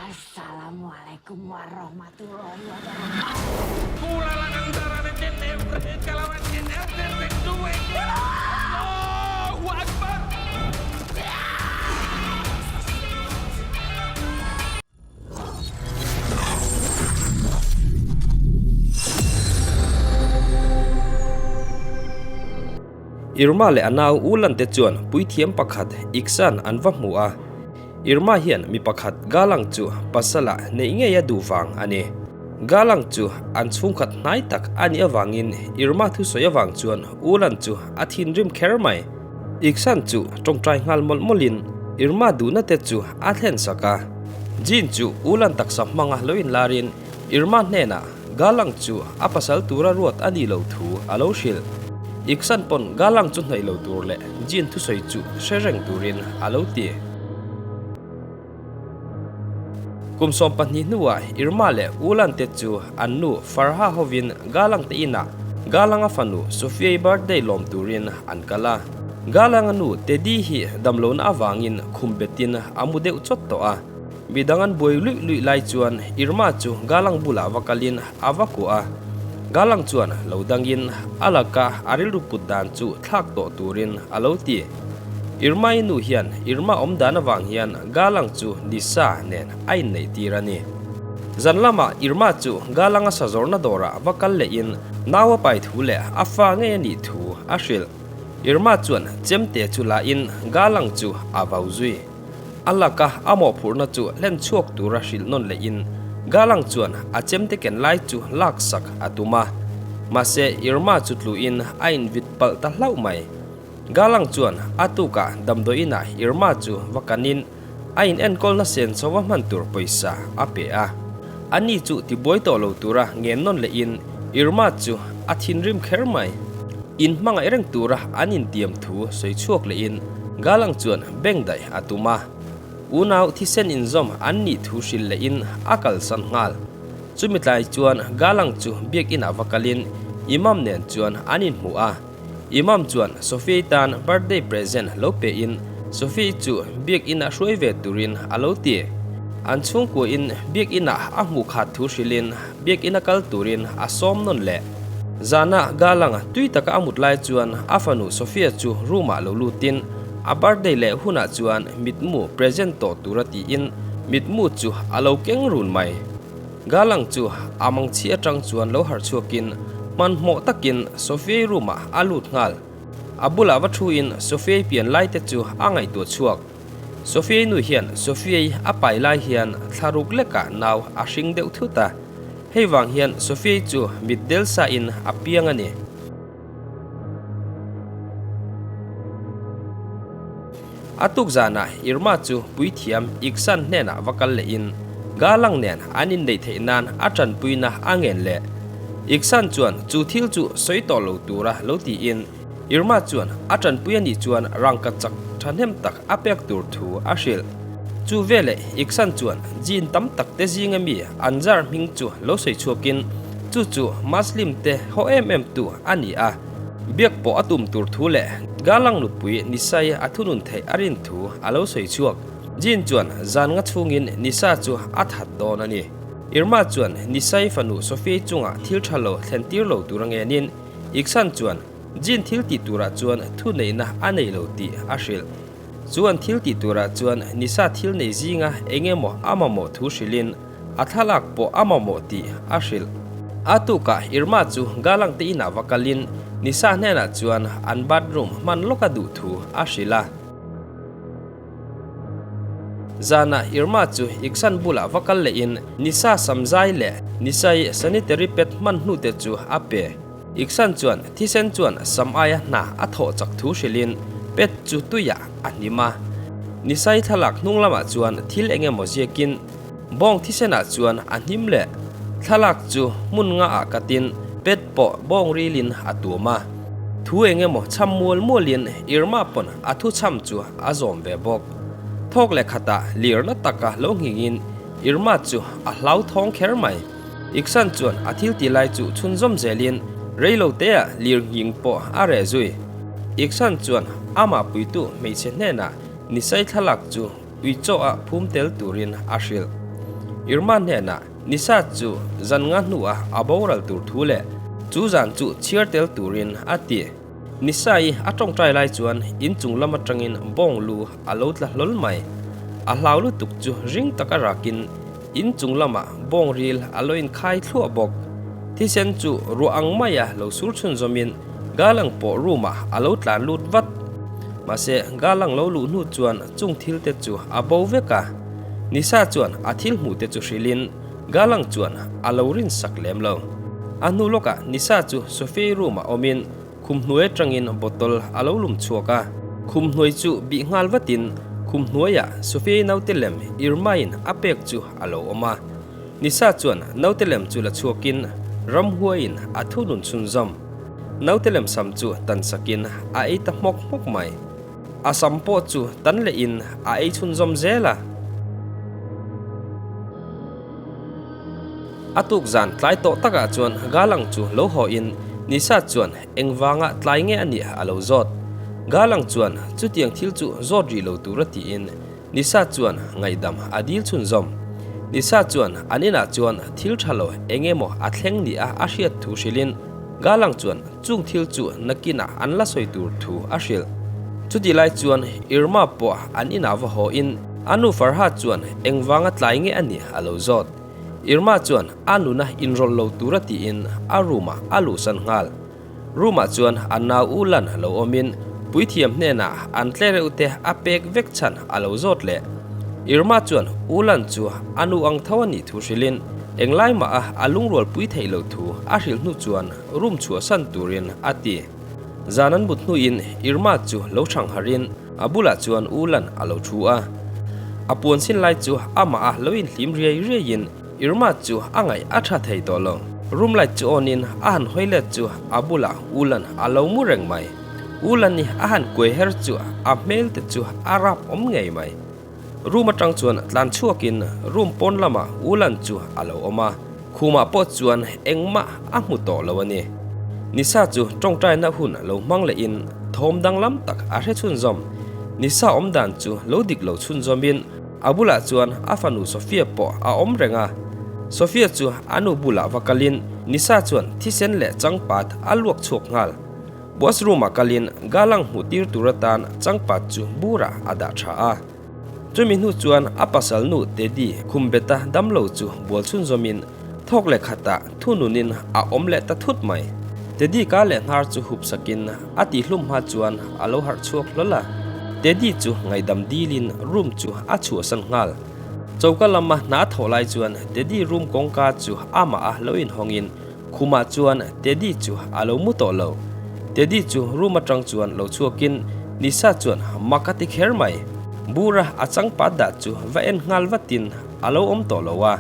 Assalamualaikum warahmatullahi wabarakatuh. Irma leh a nau Ulan te chuan puithiam pakhat Iksan an va hmu a. Irma hian mi pakhat Galang chu pasala neih ngei a duh vang a ni. Galang chu an chhungkhat hnai tak a nih avangin Irma thusawi avang chuan Ulan chu a thinrim kher mai. Iksan chu tawngtai nghal mawlh mawlhin Irma duhna te chu a thlen sak a. Jin chu Ulan taksa hmanga lo inlarin Irma hnenah Galang chu a pasal tura ruat a nih loh thu a lo hrilh. Iksan pawn Galang chu hnaih lo tur leh Jin thusawi chu hre reng turin a lo ti. Kum 12 hnuah Irma leh Ulan te chu an nu Farha hovin Galang te inah Galanga fanu Sophia-i birthday lawm turin an kal a. Galanga nu Teddy hi damlohna avangin khum betin a mu deuh chawt tawh a. Midang an buai luih luih lai chuan Irma chu Galang bulah va kalin a va kuah a. Galang chuan lo dangin a laka a rilru put dan chu thlak tawh turin a lo ti. Irma-i nu hian Irma awm dan avang hian Galang chu Nisa nen a inneih tir a ni. Zan lamah Irma chu Galanga sazawrhna dawrah va kal lehin nau a pai thu leh a fa ngei a nih thu a hrilh. Irma chuan chemte chu lahin Galang chu a vau zui. A laka a mawhphurhna chu hlen chhuak tura hrilh nawn lehin Galang chuan a chemte ken lai chu laksak a tum a. Mahse Irma chu tluin a invit palh ta hlauh mai. Galang chuan a tukah damdawi inah Irma chu va kanin a in enkawlna sen chho a hman tur pawisa a pe a. Ani chu tibuai tawh lo tura ngen nawn lehin Irma chu a thinrim kher mai. In hmangaih reng tura an intiam thu sawi chhuak lehin Galang chuan bank daih a tum a. Unau thisen inzawm an nih thu hrilh lehin a kalsan nghal. Chumi tlai chuan Galang chu biakinah va kalin Imam nen chuan an inhmu a. Imam chuan Sophie tan birthday present lo pe in Sophie chu biakin ah hruai ve turin a lo ti. An chhungkua in biakin ah a hmuh khat thu hrilh in biakin a kal turin a sawm nawn leh. Zana Galang tui taka a mut lai chuan a fanu Sophia chu room ah lo lut in a birthday leh hunah chuan mitmu present tawh tura tiin mitmu chu a lo keng run mai. Galang chu a mangchhi atang chuan lo harh chhuakin hmanhmawh takin Sophia-i room-ah a lut nghal. A bulah va thuin Sophia-i pian lai te chu a ngaihtuah chhuak. Sophia-i nu hian Sophia-i a pai lai hian thla ruk lekah nau a hring deuh thut a, hei vang hian Sophia-i chu mit del sain a piang a ni. A tuk zanah Irma chu puithiam Iksan hnenah va kal lehin Galang nen an inneih theih nan a tanpuina a ngen leh. Iksan chuan chu thil chu sawi tawh lo tura lo tiin Irma chuan a tanpui a nih chuan rangka chak thahnem tak a pek tur thu a hrilh. Chu veleh Iksan chuan Jin tam tak te zinga mi Anzar hming chu lo sawi chhuakin chu chu Muslim te haw em em tu a ni a. Biak pawh a tum tur thu leh Galang nupui Nisai a thunun theih a rin thu a lo sawi chhuak. Jin chuan zan nga chhungin Nisa chu a that dawn a ni. Irma chuan Nisai fanu Sophie chungah thil tha lo thlen tir lo tur a ngenin Iksan chuan Jin thil tih turah chuan thuneihna a nei lo tih a hrilh. Chu an thil tih turah chuan Nisa thil nei zinga eng emaw a mamawh thu hrilhin a thlalak pawh a mamawh tih a hrilh. A tukah Irma chu Galang te inah va kalin Nisa hnenah chuan an bathroom hman lawka duh thu a hrilh a. Zanah Irma chu Iksan bulah va kal lehin Nisa samzai leh Nisai sanitary pad hman hnute chu a pe. Iksan chuan thisen chuan sam aia hna a thawh chak thu hrilhin pet chu tuiah a hnim a. Nisai thlalak hnung lamah chuan thil eng emaw ziakin bawng thisenah chuan a hnim leh. Thlalak chu hmun nga ah katin pet pawh bawng rilin a tuam a. Thu eng emaw chham mual mualin Irma pawn a thu chham chu a zawm ve bawk. Thawk leh khatah lirna taka lo nghingin Irma chu a hlauthawng kher mai. Iksan chuan a thil ti lai chu chhunzawm zelin reilo teah lir nghing pawh a reh zui. Iksan chuan amah puitu hmeichhe hnenah Nisai thlalak chu uichaw ah phum tel turin a hrilh. Irma hnenah Nisa chu zan nga hnuah a boral tur thu leh chu zan chu chhiar tel turin a ti. Nisa-i a tawngtai lai chuan inchung lam atangin bawng lu a lo tla hlawl mai. A hlau lutuk chu ring taka rakin inchung lamah bawng ril a lo inkhai thluah bawk. Thisen chu ruah ang maia lo sur chhunzawmin Galang pawh room-ah a lo tlan lut vat. Mahse, Galang lo luh hnu chuan chung thil te chu a bo vek a. Nisa chuan a thil hmuh te chu hrilhin Galang chuan a lo rinsak lem lo. A hnu lawkah Nisa chu Sophie room-ah awmin khum hnuai atangin bottle a lo lum chhuak a. Khum hnuai chu bih nghal vatin khum hnuaiah Sophie naute lem Irma-in a pek chu a lo awm a. Nisa chuan naute lem chu la chhuakin ramhuaiin a thunun chhunzawm. Naute lem sam chu tan sakin a ei ta hmawk hmawk mai. A sam pawh chu tan lehin a ei chhunzawm zel a. A tuk zan tlai tawh takah chuan Galang chu lo hawhin Nisa chuan engvanga tlai nge a nih a lo zawt. Galang chuan chutiang thil chu zawt rih lo tura tiin Nisa chuan ngaihdam a dil chhunzawm. Nisa chuan an inah chuan thil tha lo eng emaw a thleng ni a a hriat thu hrilhin Galang chuan chung thil chu nakinah an la sawi tur thu a hrilh. Chuti lai chuan Irma pawh an inah va haw in a nu Farha chuan engvanga tlai nge a nih a lo zawt. Irma chuan a nuna inrawlh lo tura tiin a room ah a luhsan nghal. Room-ah chuan a nau u lan lo awmin puithiam hnenah an tlereuh te a pek vek chhan a lo zawt leh. Irma chuan u lan chu a nu ang tho a nih thu hrilhin englai mah a a lungrual pui theih loh thu a hrilh hnu chuan room chhuahsan turin a ti. Zan an mut hnuin Irma chu lo hrang harin a bulah chuan u lan a lo thu a. A puan sin lai chu amah a lo inhlim riai riaiin Irma chu a ngaih a tha thei tawh lo. Room light chu on in a han hawi let chu a bulah Ulan a lo mu reng mai. Ulan i a han kuai her chu a hmel te chu a rap awm ngei mai. Room atang chuan tlan chhuak in room pawn lamah Ulan chu a lo awm a, khumah pawh chuan engmah a hmu tawh lo a ni. Nisa chu tawngtaina hun lo hmang leh in thawm danglam tak a hre chhunzawm. Nisa awm dan chu lo dik lo chhunzawm in A bulah chuan a fanu Sofia pawh a awm reng a. Sofia chu a nu bulah va kalin Nisa chuan thisen leh changpat a luak chhuak nghal. Washroom ah kalin Galang hmuh tir tur atan changpat chu burah a dah tha a. Chumi hnu chuan a pasal nu Teddy khumbeta damlo chu bual chhunzawmin thawk leh khatah thununin a awm leh ta thut mai. Teddy ka leh hnar chu hup sakin a tihhlum hma chuan a lo harh chhuak hlawl a. Teddy chu ngaihdam dilin room chu a chhuahsan nghal. Choka lama hna a thawh lai chuan Teddy room kawngka chu amah a lo inhawngin khumah chuan Teddy chu a lo mu tawh lo. Teddy chu room atang chuan lo chhuakin Nisa chuan mak a ti kher mai. Bura a changpat dah chu va en nghal vatin a lo awm tawh lo a.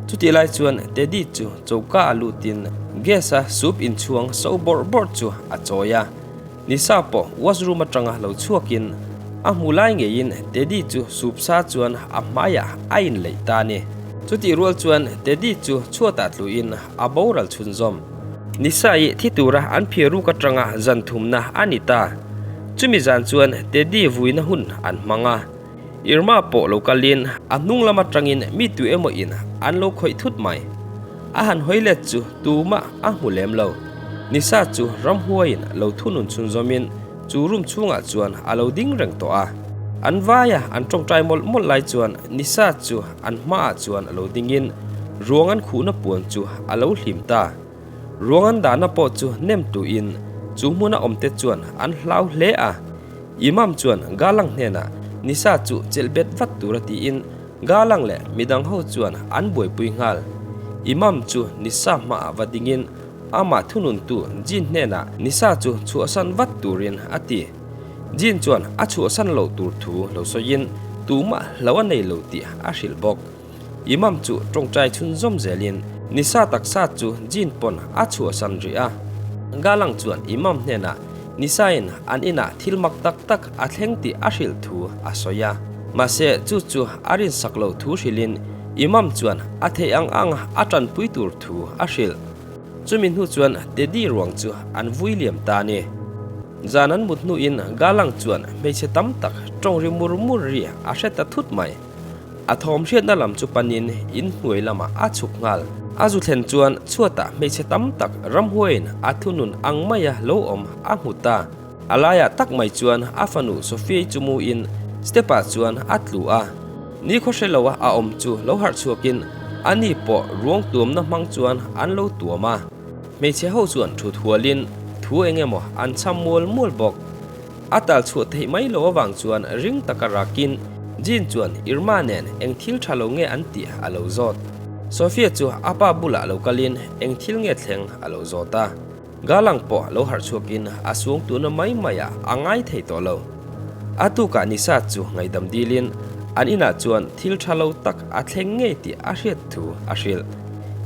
Chutih lai chuan Teddy chu choka a lutin gas a soup inchhuang so bawrh bawrh chu a chawi a. Nisa pawh washroom atanga lo chhuakin a hmu lai ngeiin Teddy chu soup sa chuan a hmaiah a inleih ta a ni. Chutih rual chuan Teddy chu chhuatah tluin a boral chhunzawm. Nisa i thi tura an phiar ruk atanga zan thumna a ni ta. Chumi zan chuan Teddy vuina hun an hmang a. Irma pawh lo kalin a hnung lam atangin mi tu emaw in an lo khawih thut mai. A han hawi let chu tumah a hmu lem lo. Nisa chu ramhuaiin lo thunun chhunzawmin chu room chhungah chuan a lo ding reng tawh a. An vaia an tawngtai mawlh mawlh lai chuan Nisa chu an hmaah chuan a lo dingin ruang an khuhna puan chu a lo hlim ta. Ruang an dahna pawh chu nem tuin chu hmuna awmte chuan an hlau hle a. Imam chuan Galang hnenah Nisa chu chelh bet vat tura tiin Galang leh midang ho chuan an buaipui nghal. Imam chu Nisa hmaah va dingin amah thununtu Jin hnenah Nisa chu chhuahsan vat turin a ti. Jin chuan a chhuahsan loh tur thu lo sawiin tumah hlo a nei lo tih a hrilh bawk. Imam chu tawngtai chhunzawm zelin Nisa taksa chu Jin pawn a chhuahsan rih a. Galang chuan Imam hnenah Nisain an inah thil mak tak tak a thleng tih a hrilh thu a sawi a. Mahse chu chu a rinsak loh thu hrilhin Imam chuan a theih ang ang a tanpui tur thu a hrilh. Chumi hnu chuan Teddy ruang chu an vui liam ta a ni. Zan an mut hnuin Galang chuan hmeichhe tam tak tawng ri mur mur ri a hre ta thut mai. A thawm hriatna lam chu panin in hnuai lamah a chhuk nghal. A zu thlen chuan chhuatah hmeichhe tam tak ramhuaiin a thunun ang maia lo awm a hmu ta. A laiah tak mai chuan a fanu Sophia-i chu muin step-ah chuan a tlu a. Nikhaw hre loa a awm chu lo harh chhuakin a ni pawh ruang tuamna hmang chuan an lo tuam a. Hmeichhe ho chuan thut hualin thu eng emaw an chham mual mual bawk. A tal chhuah theih mai lo avang chuan ring taka rakin Jean chuan Irma nen eng thil tha lo nge an tih a lo zawt. Sophia chu a pa bulah lo kalin eng thil nge thleng a lo zawt a. Galang pawh lo harh chhuakin a suang tuna mai maiah a ngai thei tawh lo. A tukah Nisa chu ngaihdam dilin an inah chuan thil tha lo tak a thleng ngei tih a hriat thu a hrilh.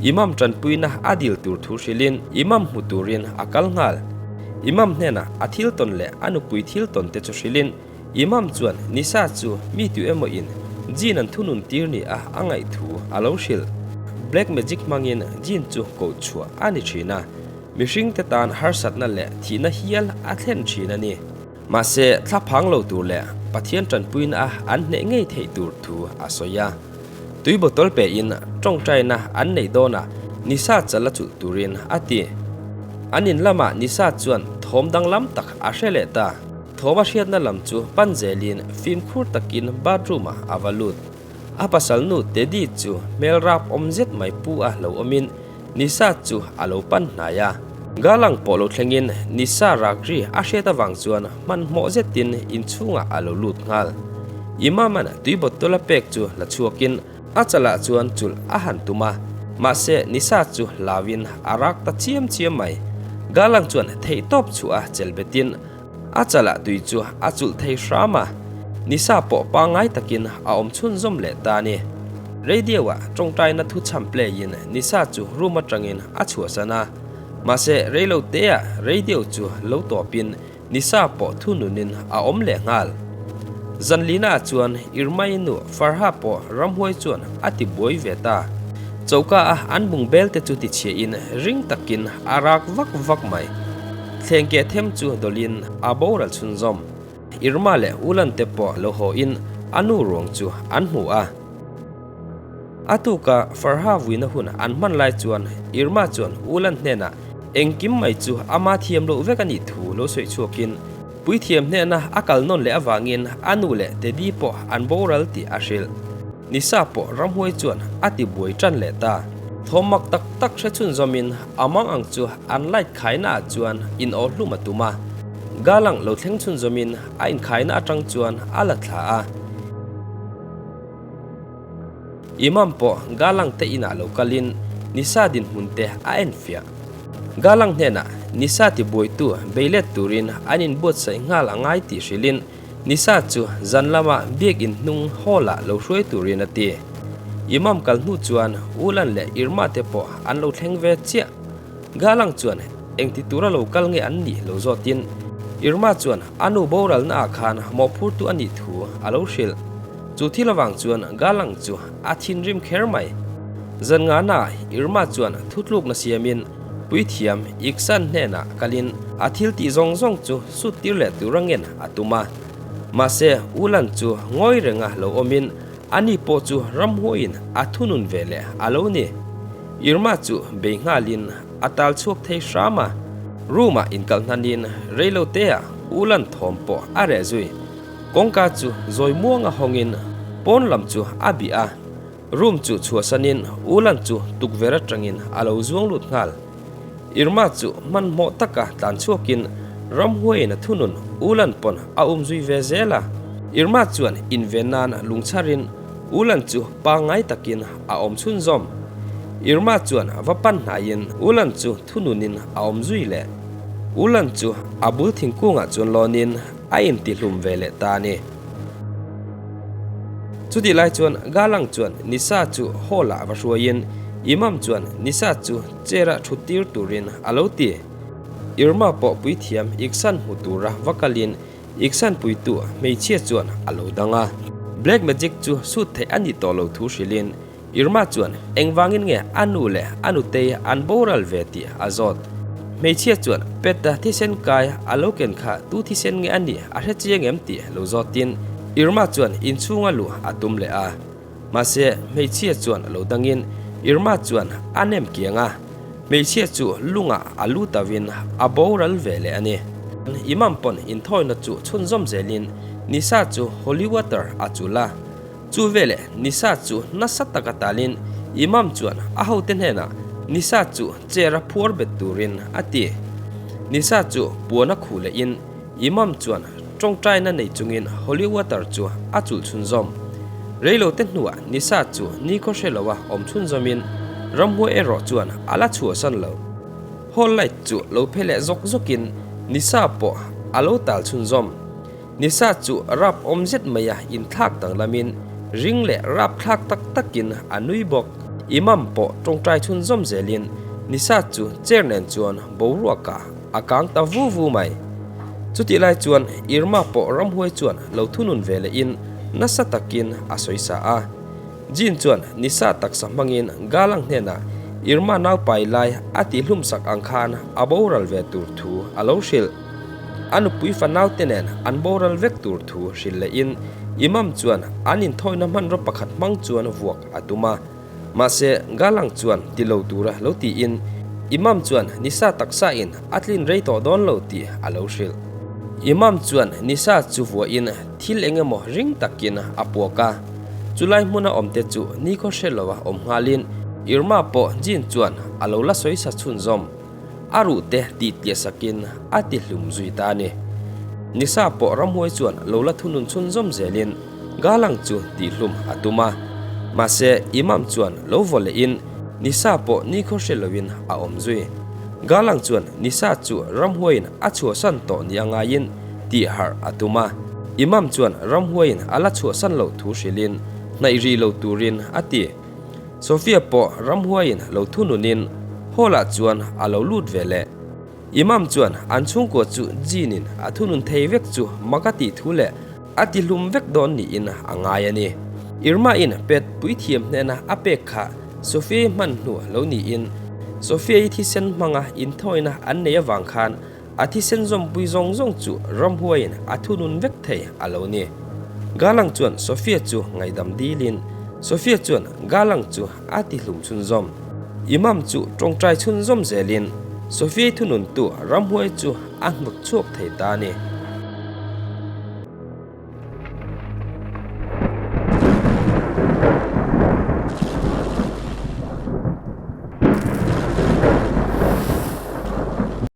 Imam tanpuina a dil tur thu hrilhin Imam hmu turin a kal nghal. Imam hnenah a thil tawn leh a nupui thil tawn te chu hrilhin Imam chuan Nisa chu mi tu emaw in Jin an thunun tir ni a a ngaih thu a lo hrilh. Black magic hmangin Jin chu koh chhuah a ni thin a, mihring te tan harsatna leh thihna hial a thlen thin a ni. Mahse, thla phang lo tur leh Pathian tanpuina a an hneh ngei theih tur thu a sawi a. Tui bottle pe in tawngtaina an neih dawnah Nisa chal a chulh turin a ti. An in lamah Nisa chuan thawm danglam tak a hre leh ta. Thawm a hriatna lam chu pan zelin fimkhur takin bathroom ah a va lut. A pasal nu Teddy chu hmel rap awm zet mai pu a lo awmin Nisa chu a lo pan hnai a. Galang pawh lo thlengin Nisa rak ri a hriat avang chuan hmanhmawh zetin inchhungah a lo lut nghal. Imam-a'n tui bottle a pek chu la chhuakin a chalah chuan chulh a han tum a, mahse Nisa chu hlauin a rak ta chiam chiam mai. Galang chuan theihtawp chhuah a chel betin a chalah tui chu a chulh thei hram a, Nisa pawh pangngai takin a awm chhunzawm leh ta a ni. Radio-ah tawngtaina thu chham play-in Nisa chu room atangin a chhuahsan a, mahse reiloteah radio chu lo tawpin Nisa pawh thu nunin a awm leh nghal. Zanlina chuan Irmai nu Farha pawh ramhuai chuan a ti buai ve ta. Choka a an bung bel te chu ti chhia in ring takin a rak vak vak mai. Thleng keh them chu dawlin a boral chhunzawm. Irma leh Ulan te pawh lo haw in a nu ruang chu an hmu a. A tuka Farha vuina hun an hman lai chuan Irma chuan Ulan hnenah engkim mai chu ama thiam loh vek a nih thu lo sawi chhuakin puithiam hnena a kal nawn leh avangin a nu leh Teddy pawh an boral tih a hrilh. Nisa pawh ramhuai chuan a ti buai tan leh ta. Thawm mak tak tak hre chhunzawmin a mang ang chu an light khaina ah chuan in awh hlum a tum a. Galang lo thleng chhunzawmin a inkhaina atang chuan a la thla a. Imam pawh Galang te inah lo kalin Nisa dinhmun te a enfiah. Galang hnenah Nisa tibuaitu beilet turin an inbuatsaih nghal a ngai tih hrilhin Nisa chu zan lama biakinn hnung hall-ah lo hruai turin a ti. Imam kal hnu chuan Ulan leh Irma te pawh an lo thleng ve chiah. Galang chuan engti tura lo kal nge an nih lo zawtin Irma chuan a nu boralna ah khan mawhphurtu a nih thu a lo hrilh. Chu thil avang chuan Galang chu a thinrim kher mai. Zan ngana Irma chuan thutlukna siamin puithiam Iksan hnenah kalin a thil tih zawng zawng chu sut tir leh tur angin a tum a. Mahse, Ulan chu ngawi renga lo awmin ani pawh chu ramhuaiin a thunun ve leh a lo ni. Irma chu bei nghalin a tal chhuak thei hram a. Room-ah inkalh hnanin reiloteah Ulan thawm pawh a reh zui. Kawngka chu zawi muanga hawngin pawn lam chu a bih a, room chu chhuahsanin Ulan chu tukverh atangin a lo zuang lut nghal. Irma chu hmanhmawh taka tlan chhuakin ramhuaiin a thunun Ulan pawn a um zui ve zel a. Irma chuan inven nan lungchharin Ulan chu pangngai takin a awm chhunzawm. Irma chuan va pan hnaiin Ulan chu thununin a awm zui leh. Ulan chu a bul thingkungah chuan lawnin a intihlum ve leh ta a ni. Chutih lai chuan Galang chuan Nisa chu hall-ah va hruaiin Imam chuan Nisa chu chair-ah thut tir turin a lo ti. Irma pawh puithiam Iksan hmu tura va kalin Iksan puitu hmeichhia chuan a lo dang a. Black magic chu sut theih a nih tawh lo thu hrilhin Irma chuan engvangin nge a nu leh a nutei an boral ve tih a zawt. Hmeichhia chuan Peta thisen kai a lo ken kha tu thisen nge a nih a hre chiang em tih lo zawtin Irma chuan inchhunga luh a tum leh a. Mahse, hmeichhia chuan lo dangin Irma chuan a nem kiang a, hmeichhia chu lungah a lu tauhin a boral ve leh a ni. Imam pawn inthawina chu chhunzawm zelin Nisa chu holy water a chul a. Chu veleh Nisa chu nasa taka talin Imam chuan a hote hnenah Nisa chu chair a phuar bet turin a ti. Nisa chu puan a khuh lehin Imam chuan tawngtaina nei chungin holy water chu a chulh chhunzawm. Reilote hnuah Nisa chu nikhaw hre loa awm chhunzawmin ramhuai erawh chuan a la chhuahsan lo. Hall light chu lo phe leh zawk zawkin Nisa pawh a lo tal chhunzawm. Nisa chu rap awm zet maia inthlak danglamin ring leh rap thlak tak takin a nui bawk. Imam pawh tawngtai chhunzawm zelin Nisa chu chair nen chuan boruakah a kang ta vu vu mai. Chutih lai chuan Irma pawh ramhuai chuan lo thunun ve lehin nasa takin a sawi sa a. Jean chuan Nisa taksa hmangin Galang hnenah Irma naupai lai a tihhlum sak ang khan a boral ve tur thu a lo hrilh. A nupui fanaute nen an boral vek tur thu hrilh lehin Imam chuan an inthawina hmanraw pakhat hmang chuan vuak a tum a. Mahse, Galang chuan ti lo tura lo tiin Imam chuan Nisa taksa in a tlin rei tawh dawn lo tih a lo hrilh. Imam chuan Nisa chu vuahin thil eng emaw ring takin a puak a, chulai hmuna awmte chu nikhaw hre loa awm nghalin Irma pawh Jean chuan a lo la sawi sa chhunzawm. A ruhte tih tliah sakin a ti hlum zui ta a ni. Nisa pawh ramhuai chuan lo la thunun chhunzawm zelin Galang chu tihhlum a tum a. Mahse, Imam chuan lo vaw lehin Nisa pawh nikhaw hre loin a awm zui. Galang chuan Nisa chu ramhuaiin a chhuahsan tawh ni a ngaiin tihharh a tum a. Imam chuan ramhuaiin a la chhuahsan loh thu hrilhin hnaih rih lo turin a ti. Sofia pawh ramhuaiin lo thununin hall-ah chuan a lo lut ve leh. Imam chuan an chhungkua chu Jean-in a thunun thei vek chu mak a tih thu leh a tihlum vek dawn niin a ngai a ni. Irma-in pet puithiam hnena a pek kha Sofia-i hman hnu lo niin Sofia-i thisen hmanga inthawina an nei avang khan A thisen zawmpui zawng zawng chu ramhuaiin a thunun vek thei a lo ni. Galang chuan Sofia chu ngaihdam dilin Sofia chuan Galang chu a tihlum chhunzawm. Imam chu tawngtai chhunzawm zelin Sofia-i thununtu ramhuai chu a hnawt chhuak thei ta a ni.